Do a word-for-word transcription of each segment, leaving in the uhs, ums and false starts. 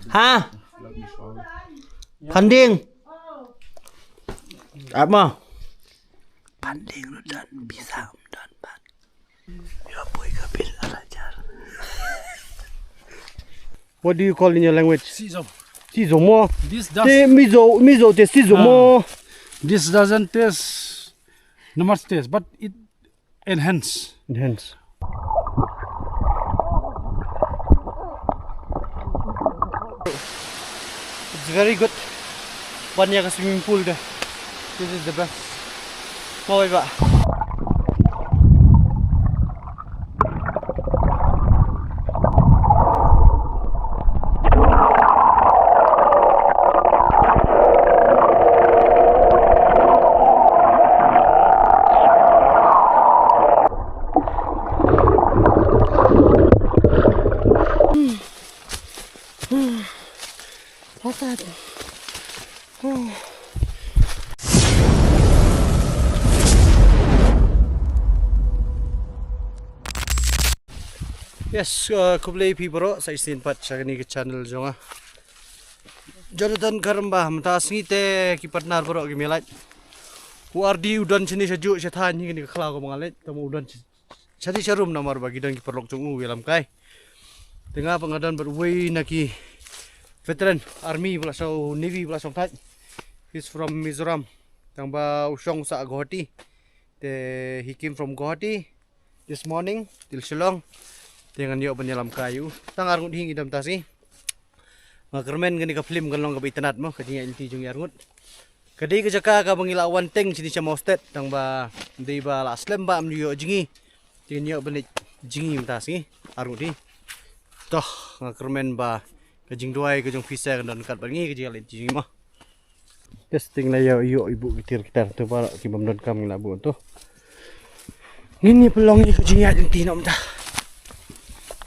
Ha? Phan Ding. Ap mo. Phan Ding ruh don pisa, don pat. Ïa poi ka bil arajar. What do you call in your language? Sizo. Sizo mo. This does. Te Mizo, Mizo te Sizo mo. Ah. This doesn't taste, not much taste, but it enhance. Enhance. It's very good. Ban ïa ka swimming pool de. This is the best. Mo bai ba. Yes, uh, khublei phi baroh sa shisien pat sha kane ka channel jong nga. Jonathan Karamba, mynta sngi te ki partner baroh ki mih leit. U Ardi u don shane shajuh sha thaiñ hi kane ka khlaw kaba nga leit, tang u don sh-, shane sharum namar ba ki don ki paralok jong u ïalam kai. Te nga pat nga don bad uwei na ki veteran army ba la shong, navy ba la shong thait. He's from Mizoram. Tang ba u shong sa Guwahati. Te he came from Guwahati this morning till Shillong. Te ngan ïoh ban ïalam kai ïa u. Tang arngut hi ngi dam ta sngi. Nga kyrmen kane ka film kan long kaba itynnad mo, ka jingïaid lynti jong ngi arngut. Ka dei ka jaka kaba ngi la wan teng shane sha Mawsted, tang ba dei ba la slem ba ym ju ïoh jngi. Te ngi ïoh ban leit jngi mynta sngi arngut hi. Toh, nga kyrmen ba ka jingduwai ka jong phi sa kan don kat bad ngi ka jingïaid lynti jong ngi mo. Testing la ïa ïoh i buh ki tiar ki tar tu baroh ki bym donkam ngi la buh tu. Ngin ïa pynlong ïa ka jingïaid lynti noh mynta.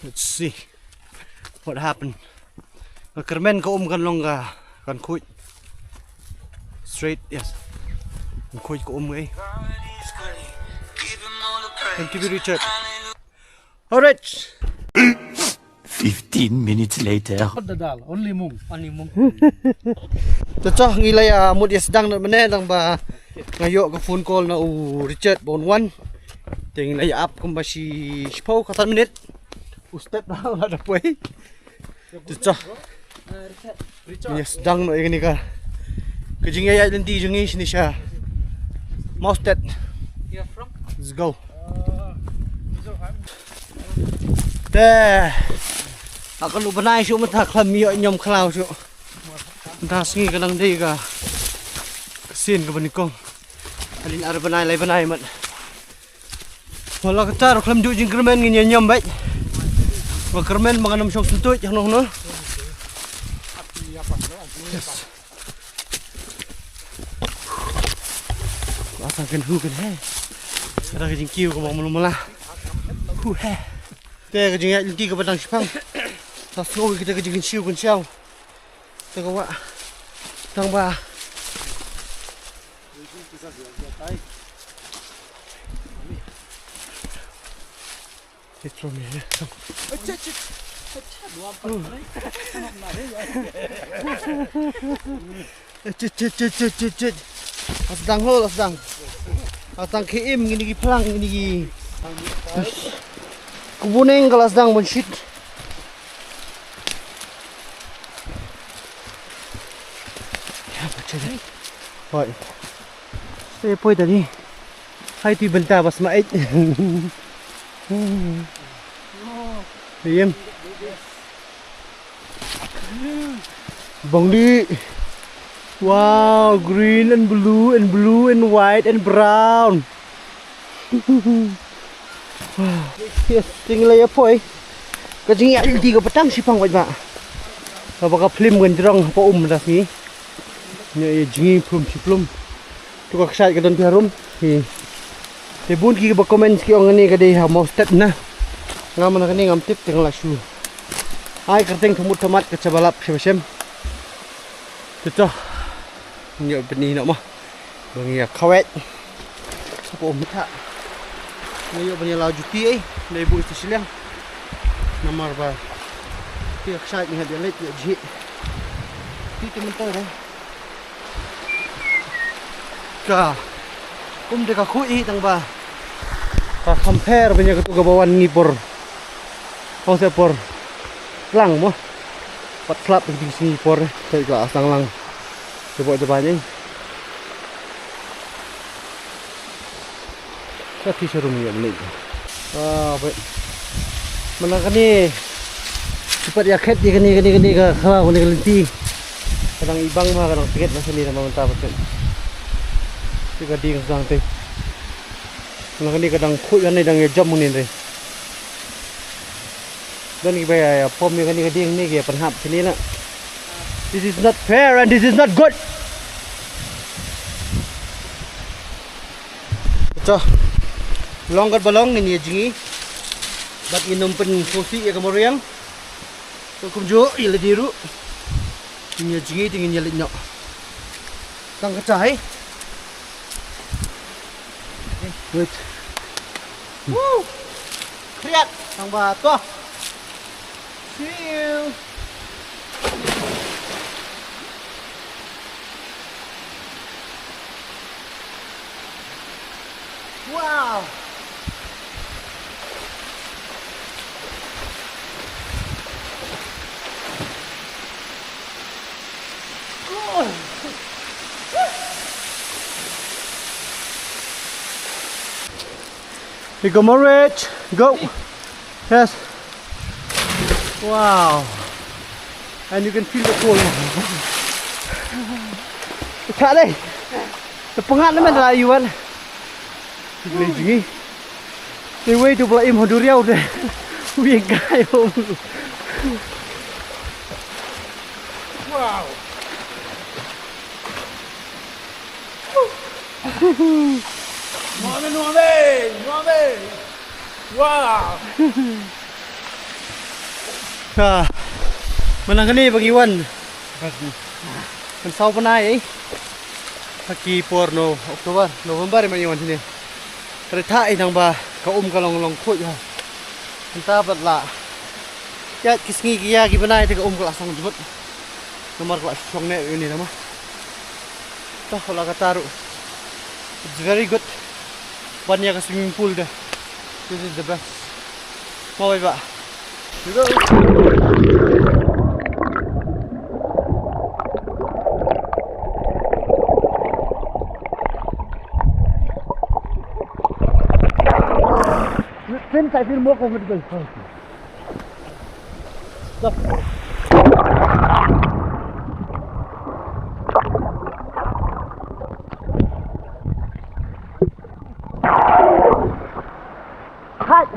Let's see what happened. Nga kyrmen ka um kan long ka, kan khuid. Straight, yes. Kan khuid ka um eh. Thank you, Richard. Alright. Fifteen minutes later. Not the dal, only mung. Only mung. Te to ngi la ïa mut ïa sdang noh mynne tang ba nga ïoh ka phone call na u Richard ba un wan. Te ngi la ïa ap kumba shi, shiphew khatsan minit. U step na la da poi. Te to. Ngi sdang noh ïa kane ka, ka jingïaid lynti jong ngi shane sha Mawsted. Let's go. Te ha ka lu bnai shuh mynta khlem ïoh ñiom khlaw shuh. Mynta sngi ka dang dei ka, ka sien kaba nyngkong. Hadien ar bnai lai bnai mat. Wala kata ruh khlem ju jingkyrmen ngin ïa ñiom beit. Ba kyrmen ba ngan ym shong syntuid hano hano. Yes. Asa kan hu kan he. Ada ka jingkiew ka bang malu mala. Hu he. Te ka jingïaid lynti kaba dang shipang. Ta sngew kita ka jingkynshew kynshew. Te ka wah. Tang ba. It's from here. Chit, chit, chit, chit, chit. La sdang ho, la sdang. La sdang ki im, ngin ki plang, ngin ki. Kubuneng ka la sdang ban shit. Hoi. Te poi tadi. Hai tu bynta bas ma eit. Iem. Bang di. Wow, green and blue and blue and white and brown. Yes, ting la ïa poi. Ka jingïaid lynti ka patang shipang bad ba. Ka ba ka phlim kan jrong pa um da sngi. Ngi ïa jngi phum shi phum. Tu ka kshaid ka don phi harum. Hi. Te bun ki ba comment ki ong ne ka dei ha Mawsted na. Nga man kane ngam tip te nga la shu ai kyrteng thmut thmat ka chabalap shem shem. Te to. Ngi ïa bani na ma. Ba ngi ïa khawet. Sapa um tha. Ngi ïa bani la juti ai. Dei bu ista shiliang. Namar ba. Ïa ka shait ngi hap ïa leit ïa jhieh. Ti ti mynta dei. Ka kum de ka khuid hi tang ba ka compare ban ïa katu kaba wan ngi por. Hong se por tlang mo. Pat slap di sngi por. Te ka asang lang. Te bo jaba ni. Sa ki sharum ïa beli. Ah, baik. Mana kane? Cepat ïa khet ïa kane, kane, kane ka khaw, kane ka lynti. Ka dang ibang ma, ka dang pynget ma sini nama mynta pat. Ti ka ding sang te. Mana kane ka dang khuid kane dang ïa jam kane re. Don ki ba ïa, ïa pom ïa kane ka ding ne ki ïa pynhap sini na. This is not fair and this is not good. Cho. Long kat ba long ngin ïa jngi. Bad ngin ym pynsngewsih ïa ka mariang. Kumjuh ïa lade ruh. Ngin ïa jngi te ngin ïa leit noh. Tang ka jai. Wait. Woo! Kriat. Tang ba to. See you. Wow. Good. You go more rich. Go. Yes. Wow. And you can feel the cold. Ka dei. Te pyngat na men la iwan. Ni jingi. Ni wei tu pula im hodur yau de. Wi kai hom. Wow. Nuame, nuame, nuame. Wow. Ka. Mana kane bagi wan. Kan saw bnai eh. Ha ki por no October, November ma wan sini. Ka dei thah i nang ba ka um ka long long khuid ha. Mynta pat la ïaid ki sngi ki ïa ki bnai te ka um ka la song jubut. Namar ka la shong ne uni nama. Ta ka la ka taru. It's very good. Ban ïa ka swimming pool de. This is the best. Mawai ba. Since I feel more comfortable. Stop. Cut.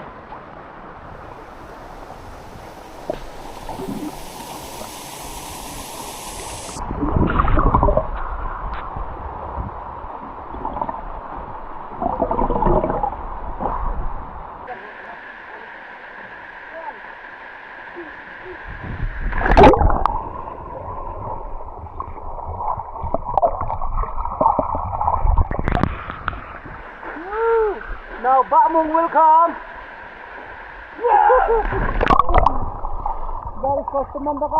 Now Bamung will come. Very close to Mandaka.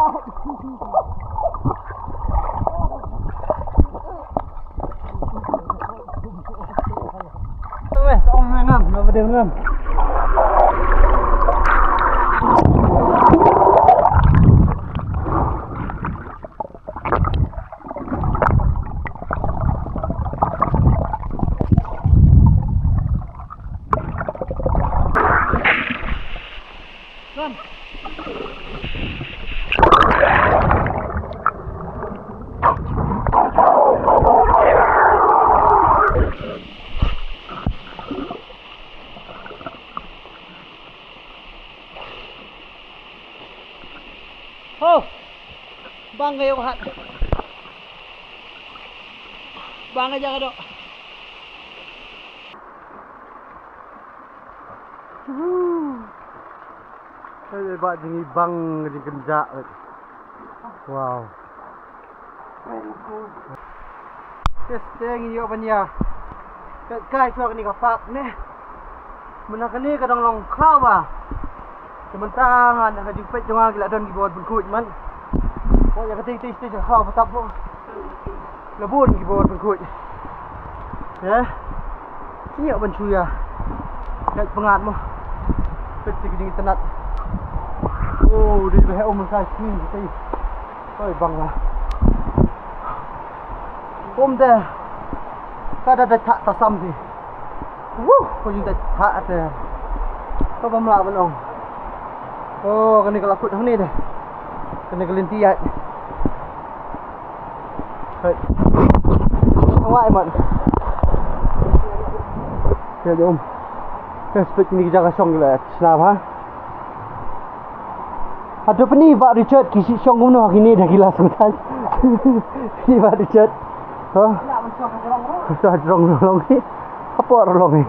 Ho! Bang ka ïoh hat. Bang ka jaka dok. Woo! Hey, ba jingibang jingkynjah. Wow. Te ngin ïoh ban ïa peit kai shuwa kane ka park ne. Mynta kane ka dang long khlaw ba. Te mynta nga na ka jingpeit jong nga ki la don kiba wan pynkhuid man. Poi ïa katei katei stage ha khaw patap mo. La bun kiba wan pynkhuid. Te ngi ïoh ban shu ïa leit pyngngad mo. Peit ki jingitynnat. Oh, dei ba heh um mynta sngi katei. Oi bang la. Kum te. Ka da da thah ta sam ti. Wuh, ko jingdait thah te. Ko bym lah ban ong. Oh, kane ka la kut hangne te. Kane ka lynti ïaid. Hei. Wai man. Te jom. Respect ni ki jaka shong ki la shna bha. Hato pyni Bah Richard ki sih shong kumno ha kine da ki la sngewthuh. Pyni Bah Richard. Ha? Shong ha jrong long. Hapoh long.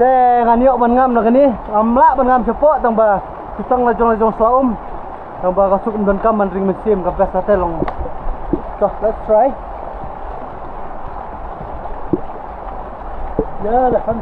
Te ngan ïoh ban ngam na kane, ngam lah ban ngam shapoh tang ba ki song la jong la jong sla um. Tang ba ka suk um donkam ban ring mynsiem ka best ka te long. So, let's try. Ya, dah kan.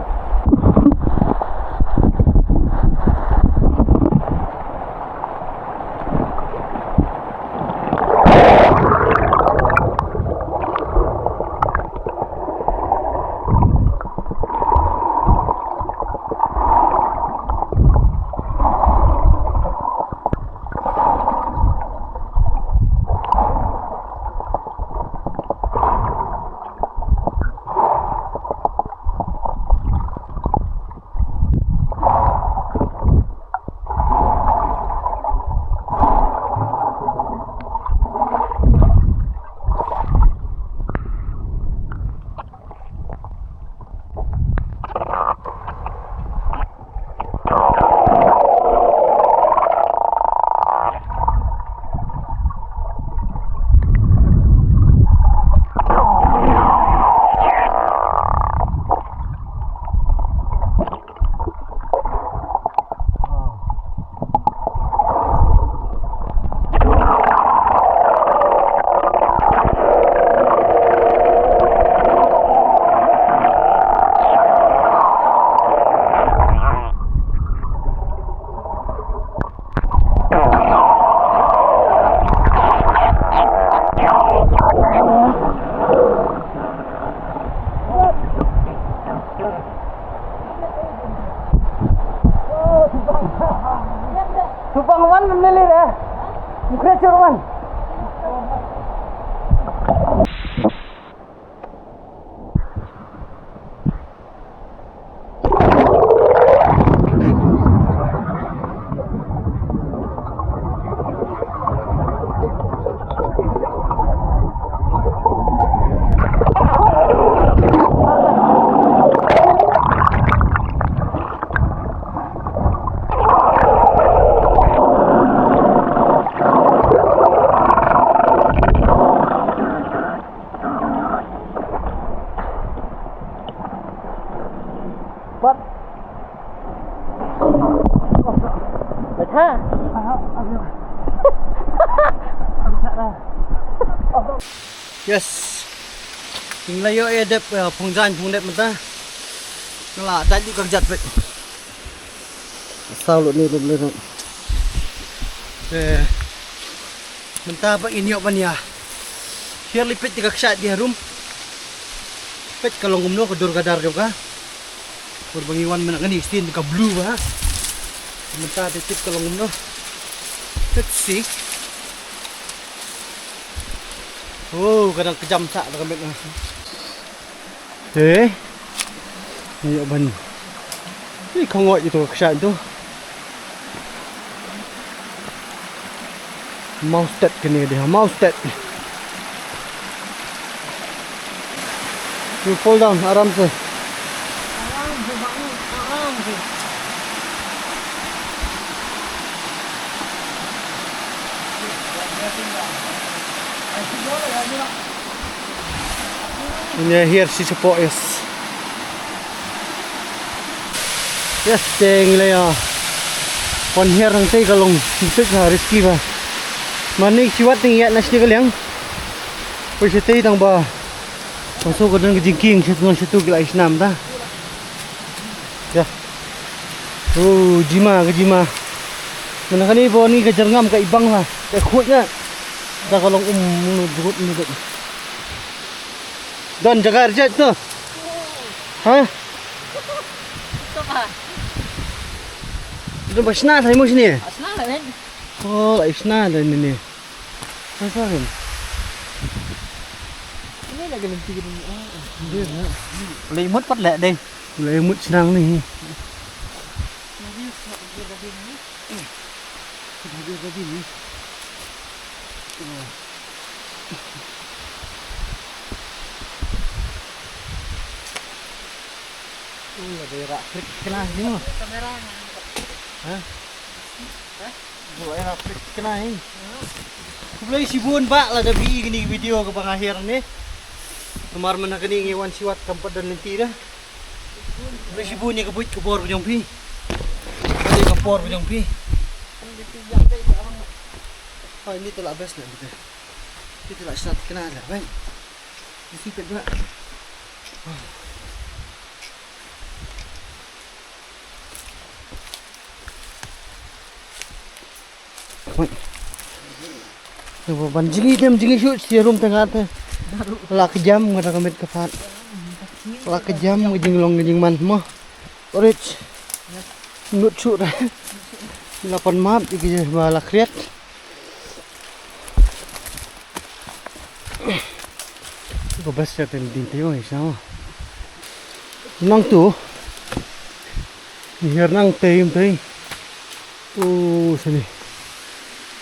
Supang wan neli re. Mukre chur wan. Pat. Bad ha. Yes. Ngi la ïoh ïa dep, eh, phong jaiñ phong dep mynta. Nga la dait lut ka kjat peit. Saw lut ni lut ni lut. Eh, mynta ba ngin ïoh ban ïa hiar lipit ka kshaid ki harum. Peit ka long kumno ka dur ka dar jong ka. Pur ba ngi wan mynta kane sien ka blue ba. Mynta te tip ka long kumno. Let's see. Oh, ka dang kjam sah da ka met na. Eh. Ni ban. Ni ka ngot itu ka kshaid tu. Mawsted kane ka dei, mawsted. You fall down, aram se. Ine hiar shi shapoh, yes. Yes, te ngi la ïa wan hiar nangtei ka long bit ha risky ba. Mane shi wat te ngi ïaid na shane ka liang. Poi shatei tang ba. Ba shu ka don ka jingkieng shatei shatei ki la ïa snam ta. Ya. Oh, jima ka jima. Mane kane ba ni ka jyrngam ka ibang la. Ka khuid na. Da ka long um nu jukut nu. Don jaka rjait tu. Ha? Ito ba? Ito ba shna thai mo shini? Shna la ren. Oh, la shna la ni ni. Shna la ren. Ini lagi nanti kita ni. Ah, dia na. Lei mut pat leh dei. Lei mut shna ni. Dia dia ni. Oh. Ui, ada rak klik kena ni. Kamera. Ha? Ui, rak klik kena ni. Khublei shibun ba la da phi kine ki video kaba nga hiar ne. Namar mynta kane ngi wan shiwat kam pat don lynti da. Khublei shibun ïa ka buit ka bor ka jong phi. Ïa ka bor ka jong phi. Hai, ni tu la best na ni tu. Ni tu la sat kena la, bai. Ni si pet ba. Wait. Naba ban jingïadem jingïashoot shi rum tang kat te. La ka jam nga da ka met ka phad. La ka jam ka jinglong ka jingman mo. Orit. Nut shuh da. La pan map ïa ki ba la khriat. Ko bas sa ten din te oi sa. Nang tu. Ni her nang te im te. Oh, sini.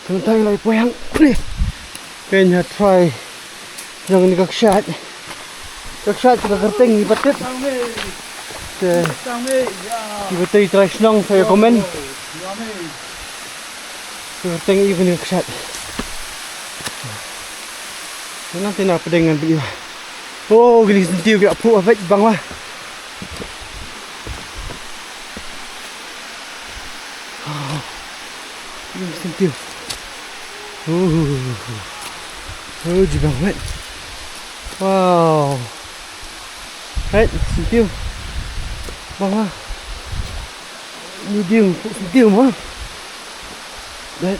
Kan tai lai poyang. Ni. Ken ha try. Jong ni ka kshaid. Ka kshaid ka kyrteng ni batit. Te. Ni batit try shnong sa ïa comment. Ka kyrteng ïa ni ka kshaid. Nang te na pdeng ngan beli. Oh, gini sentiw ïa phu avek bang lah. Wow. Ini sentil. Oh. Oh, jibang, mate. Wow. Right, sentil. Bang lah. Medium, sentil mah. Right.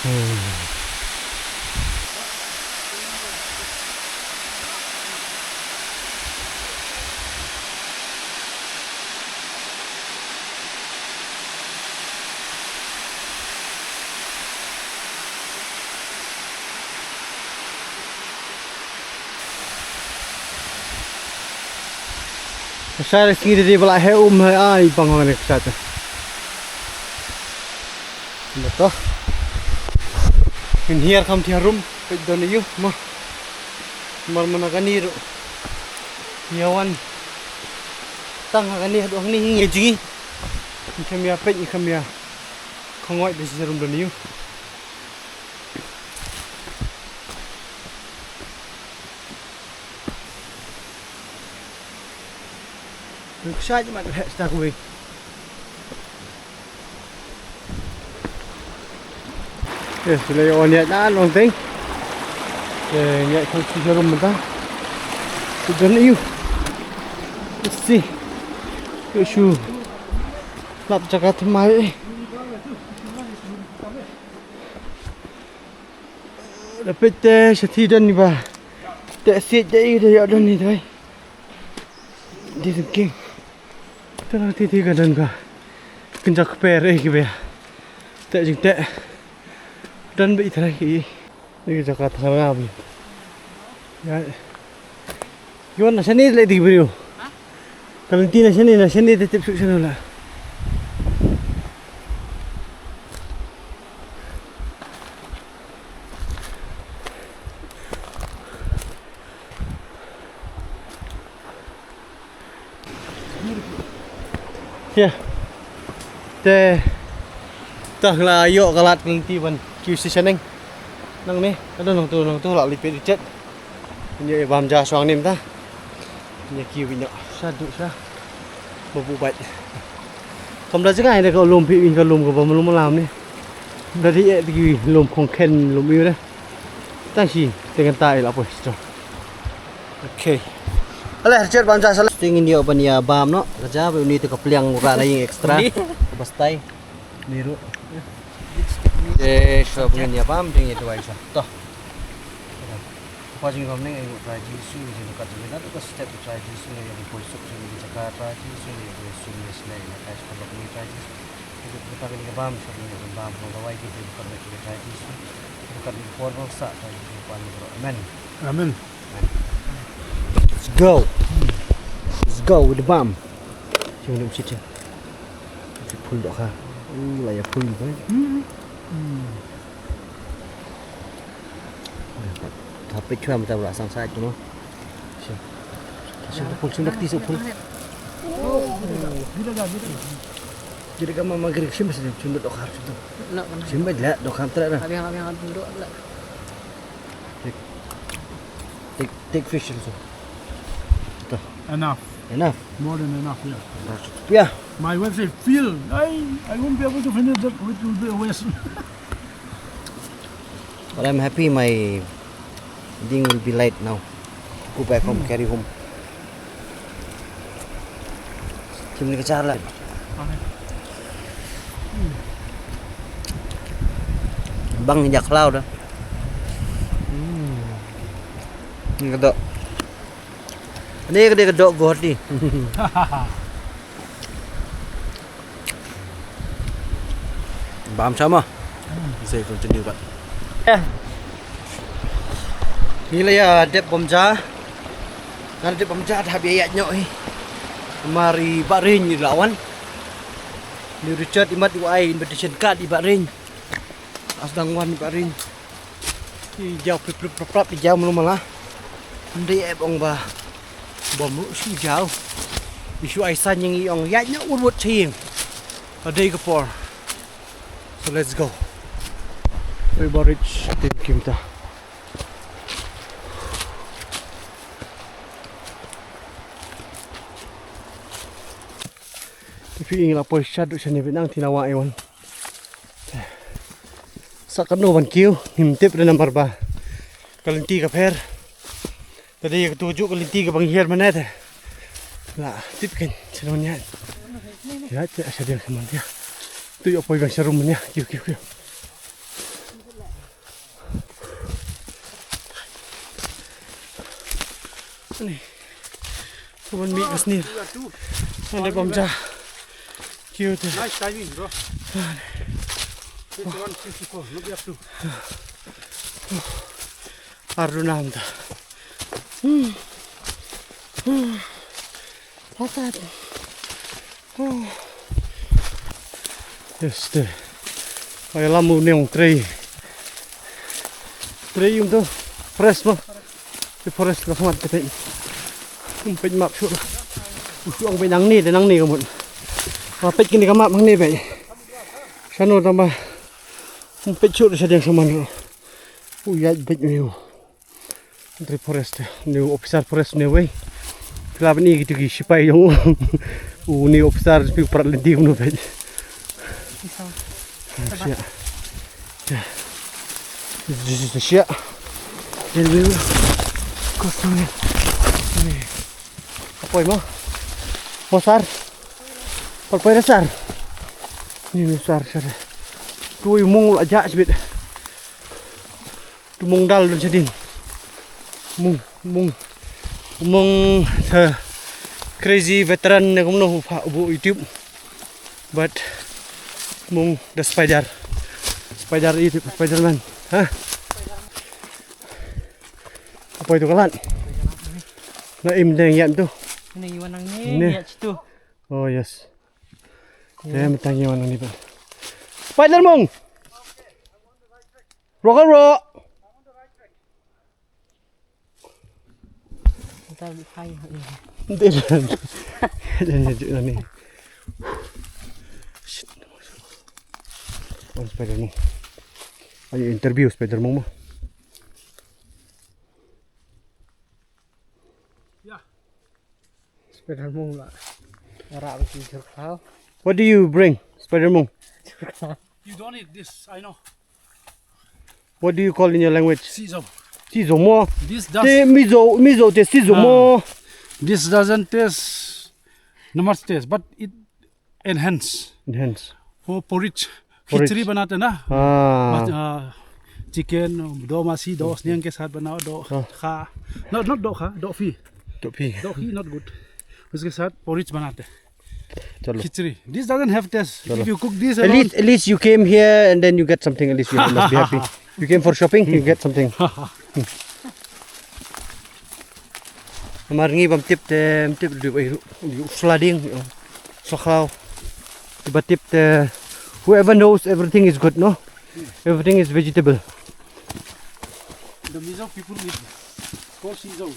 Hmm. Sa re sngi de ba la he um he ai bang hang ne ksat. Betul. Ngin hiar kam tiar rum peit don ïu mo. Mar mana kani ru. Nyawan. Tang ha kani haduh ni ngi jingi. Ngi kam ïa peit ngi kam ïa. Khongoi de rum don ïu. Kshaid mat he sta kuwi. Yes, le on ya na long thing. Ke ya ko si jarum ta. Ku jan yu. Si. Ku shu. Lap jagat mai. Da peit te shathi don ni ba. Te sit te i de ya don ni dai. Di thinking. Tara ti ti ka don ka. Kynja kper eh ki be. Te jing te. Don be itra ki. Ni ka jaka tara nga bi. Ya. Yuan na shani le di brio. Ka lynti na shani, na shani te tip suk shano la. Ya. Te. Tah la ïoh ka lad ka lynti ban kiew sha shaneng. Nangne, ka don nangtu, nangtu la lipit ichet. Ngi ïa bam ja shuang nim ta. Ngi ïa kiew ïa sha du sha. Ba bu bait. Kam da jngai da ka lum phi ka lum ka bam lum lam ni. Da di eh di lum khong khen lum ïa da. Tang shi, te kan ta ïa la poi sto. Okay. Ale, Richard bam ja sala. Sting in ïoh ban ïa bam noh. Ka ja ba uni te ka pliang u ra na ïing extra. Ni. Ka bastai. Ni ru. Te shuwa ba ngin ïa bam, te ngin ïa duwai shuwa. To. Kpa jingpynbam ne ngi ainguh Trai Jisu, jingpynkat jingpynat, ka step Trai Jisu, ngi ïa poi suk jong ngi jaka Trai Jisu, ngi ïa poi suk ngi sngewbha ïa Trai Jisu, ka bam Trai Jisu. Ngi buh kata ngi ka bam, shuwa ngi ïa bam, ngi dawai ki jingpynkat ngi Trai Jisu. Jingpynkat ngi por ngi sa Trai Jisu pan ngi. Amen. Amen. Let's go. Let's go with the bam. Jingpynkat. Phul doh ka. Uh, la ïa phul doh. Hmm. Hmm. Thap peit chwa mata bra sang sait tu no. Shim. Shim phul, shim dak ti shim phul. Gila ga, gila ga. Gila ga mama grik shim shim shim doh ka shim tu. Shim ba la doh ka tra na. Abang, abang, abang, doh la. Take, take, take fish also. Enough. Enough. More than enough, yeah. Yeah. My wife said, "Phil, I, I won't be able to finish that, it will be a waste." But I'm happy my ding will be light now. Go back home, carry home. Kim ni ka char la. Bang jak lau dah. Hmm. Ni ka doh. Ni ka dei ka doh goh ti. Bam sama. Say continue ba. Eh. Ngi la ïa dep bam ja. Ngan dep bam ja da hap ïa ïaid noh hi. Mar i Bah Ring i la wan. Ni Richard i mat u ai invitation card i Bah Ring. As dang wan i Bah Ring. I jaw prip prip prap prap i jaw mlu mala. Ndei ep ong ba. Bom ruh shu jaw. I shu ai san ïing i ong ïaid noh wut wut sha ïing. A dei ka por. So let's go. Oi ba rich tim kim ta. Phi ing la poi shad du shane binang tina wa ewan. Sa kano ban kiew, ngim tip re nambar ba. Ka lynti ka pher. Tadi ka tu ju ka lynti ka bang hiar mana te. La tip kan, sino nya. Ya, te asa dia ke man dia. Tu yo poi bang sharum nya, kiew kiew kiew. Ni. Tuan mi kasnir. Ande bam ja. Kiew te. Nice timing, bro. Twenty-one fifty-four, look up to. Arunam da. Hmm. Hmm. Patat. Oh. Este. Ai lam u neng trei. Trei yung to. Press mo. Te forest ka khmat te peit. Um peit map shuh. U shuh ang peit nangne te nangne ka mut. Ba peit kine ka map nangne peit. Shano tang ba. Um peit shuh te sha diang shaman. U ïaid peit u. Country forest, new officer forest new way. Phi lah ban i kito ki sipai jong u. U new officer phi prat lynti kumno peit. Siah. Siah. This is the siah. Then we will go through it. Poi mo. Mo sar. Poi poi sar. Ni ni sar sar. Tu i mung la ja sbit. Tu mung dal dun shading. Mung, mung, mung sa Crazy veteran ne kumno u pha u bu YouTube. But mung da spider. Spider YouTube, Spider-Man. Ha? Apa itu kalat? Na im deng yan tu. Ini iwan nang Ne. Ni ya situ. Oh yes. Te metang iwan ni ba. Spider mung. Rock and roll. Ntar di hai. Ntar. Jangan nyejuk ni. Shit. On Spider mung. Ayo interview Spider mung mah. Spider mung lah. Rak bagi jerkau. What do you bring, Spider mung? You don't eat this, I know. What do you call in your language? Sizo. Sizo mo. This does. Te mizo mizo te sizo mo. This doesn't taste, not much taste, but it enhance. Enhance. For porridge. Porridge. Khichdi banate na. Ah. Chicken, do masi, do sniang ke sath banao, do kha. Not, not do kha, do phi. Do phi. Do phi not good. Uske sath porridge banate. Chalo. Khichdi. This doesn't have taste. Chalo. If you cook this alone, at least, at least you came here and then you get something. At least you must be happy. You came for shopping, you get something. Mar ngi bam tip te, bam tip du bai ru, ru flooding, ru flood. Ba tip te, whoever knows everything is good, no? Everything is vegetable. The Mizo people eat called sizo.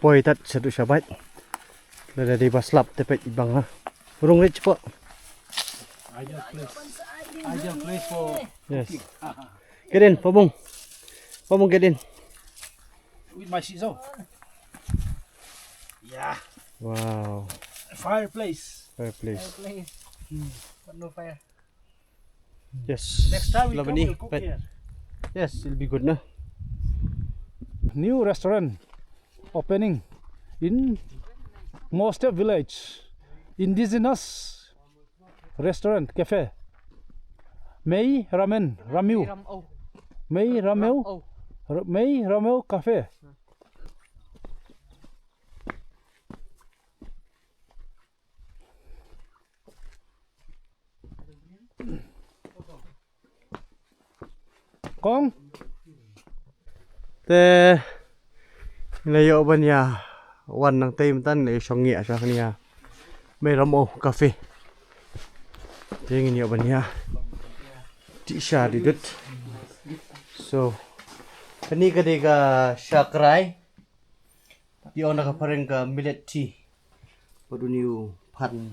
Poi tat sadu shabat. Lada dei ba slap te peit bang ha. Rung rich po. Ideal place. Ideal place for. Yes. Get in, Pabung. Pabung, get in. With my sizo. Yeah. Wow. Fireplace. Fireplace. Fireplace. But no fire. Yes. Next time we come, we'll cook here. Yes, it'll be good, na? New restaurant opening in Ngostep village. Indigenous restaurant cafe. Mei Ramen, Ramyu. Mei Ramyu. Mei Ramyu Cafe. Kong. Te ngi la ïoh ban ïa wan nangtei mynta, ngi la ïa shong ngi sha kane ïa Mei Ramyu Cafe. Te ngin ïoh ban ïa ti sha di dut. So kane ka dei ka shakrai. Ki ong da ka phareng ka millet tea. Bad une u phan.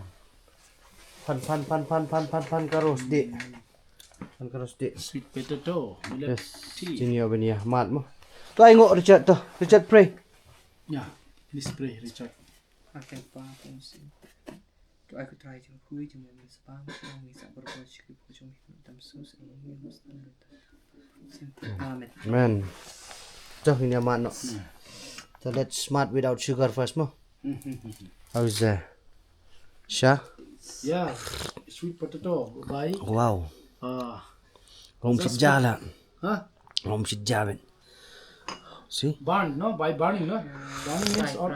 Phan, phan, phan, phan, phan, phan, phan ka roast dih. Phan ka roast dih. Sweet potato, millet tea. Yes. Jin ïa ban ïa mad mo. To ai ngoh Richard to. Richard pray. Yeah, please pray, Richard. Okay, Pa, thank you. To ai ka trai jong phi jong me sa bang jong me sa bor bor shi ki phu jong me tam su sa me me sa tam. Amen. Amen. To ngin ïa mad noh. So let's mad without sugar first mo. How's the sha? Yeah, sweet potato. Bye. Wow. Ah. Rom shit jala. Huh? Rom shit jabin. See? Burn, no? By burning, no? Burning means fry, or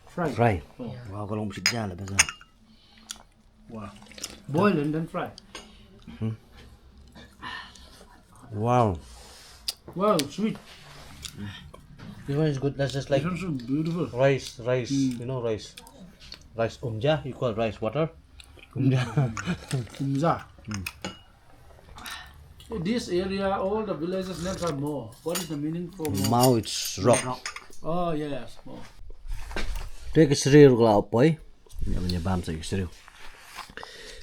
fry. Fry. Oh. Yeah. Wow, ka long shit jala beza. Wow. Boil and then fry. Hmm. Wow. Wow, sweet. This one is good. That's just like, this one's so beautiful. Rice, rice. Mm. You know rice. Rice umja, you call rice water. Umja. Umja. Mm. This area, all the villages names are Mo. What is the meaning for Mo? Mo, it's rock. Rock. Oh, yes, Mo. Te ka sriw ka la poi. Ïa ban ïa bam sa ka sriw.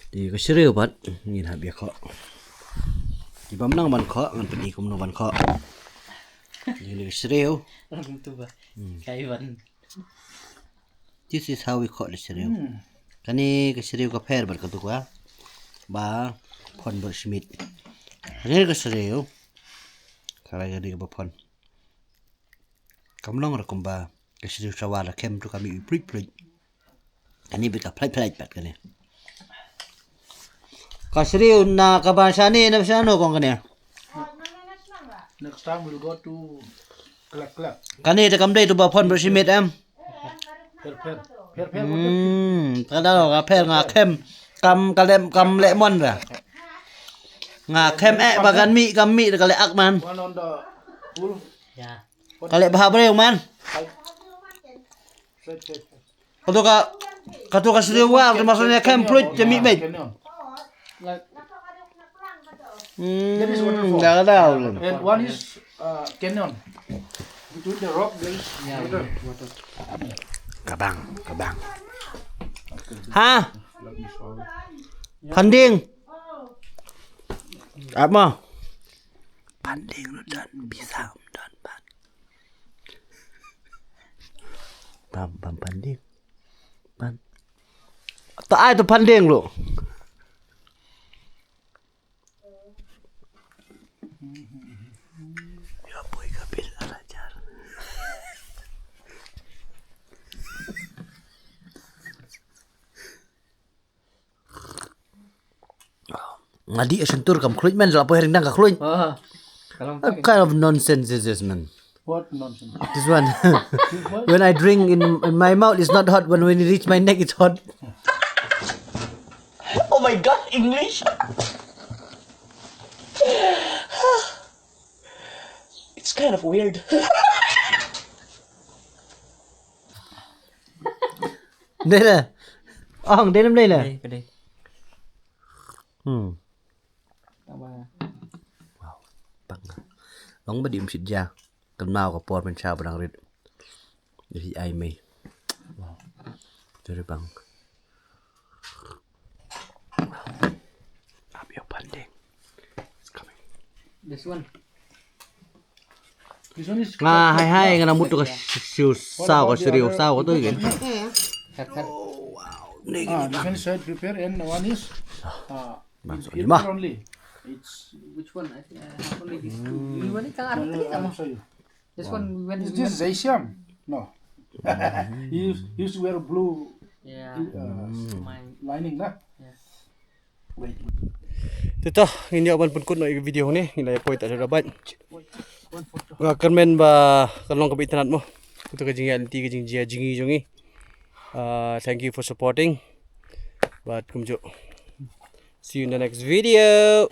Te ka sriw pat ngin hap ïa khoh. Te bam nang ban khoh, ngan pyni kumno ban khoh. Te ka sriw. Ram tu ba. Hmm. Kai ban. This is how we call the sriw. Hmm. Kane ka sriw ka pher bad katu ka ba phon bad shimit. Kane ka sriw. Ka rai ka dei kaba phon. Kam long ruh kumba ka sriw sawa la kem tu ka mih prit prit. Kane bit ka phlait phlait pat kane. Ka sriw na kaba shane na shano kong kane. Next time we'll go to Klek Klek. Kane te kam dei tu ba phone ba shimit em. Pher pher. Pher pher. Hmm, ka da ka pher nga khem. Kam ka lem kam le mon ra. Nga khem eh ba kan mi kam mi ka le ak man. One on the pool. Ka le bha breu man. Side. Side, side, side. Kato ka, kato ka sriwa, kato ka sriwa kem fruit, kem mi mej. Canyon. Like, there is waterfall. Hmm, da da. And one is, uh, canyon. Between the rock there is water. Kabang, kabang. Ha? Panding. Apa? Panding lu dan bisa dan pan. Pam pam panding. Pan. Ta ai tu panding lu. Ya boy kapil alajar. Nga di asin tur kam khluit men, la poi ring dang ka khluit. Ah, kalau What kind of nonsense is this, man? What nonsense? This one. When I drink in, in my mouth, it's not hot. When, when it reach my neck, it's hot. Oh my God, English. It's kind of weird. Dei le. Ong, dei le, dei le. Dei, dei. Hmm. Tang ba. Wow. Pang. Long ba dim sit ja. Kan mau ka por men cha ba dang rit. Dei ai mei. Wow. Dei pang. Up your panding. It's coming. This one. This one is Nga hai hai nga na mutu ka siu sao ka siriu sao ka tu again. Cut, cut. Oh wow. Ning Ah, this one is side prepare and one is uh, Masuk it's ni mah. Only. It's Which one? I think I have only these two. Ini mana kang No, no, arti I'll sama? Show you. This one we went Is we this went Zhexiang? No. He used, he used to wear blue Yeah. uh, Mine. Lining lah. Yeah. Wait, wait. Te to, ngin ïa ban pynkut noh ïa ka video ne, ngin ïa poi ta da bait. One photo. Nga kyrmen ba kan long kaba itynnad mo. Kato ka jingïaid lynti ka jingjia jingïaid jong ngi. Uh, thank you for supporting. Bad kumjuh. See you in the next video.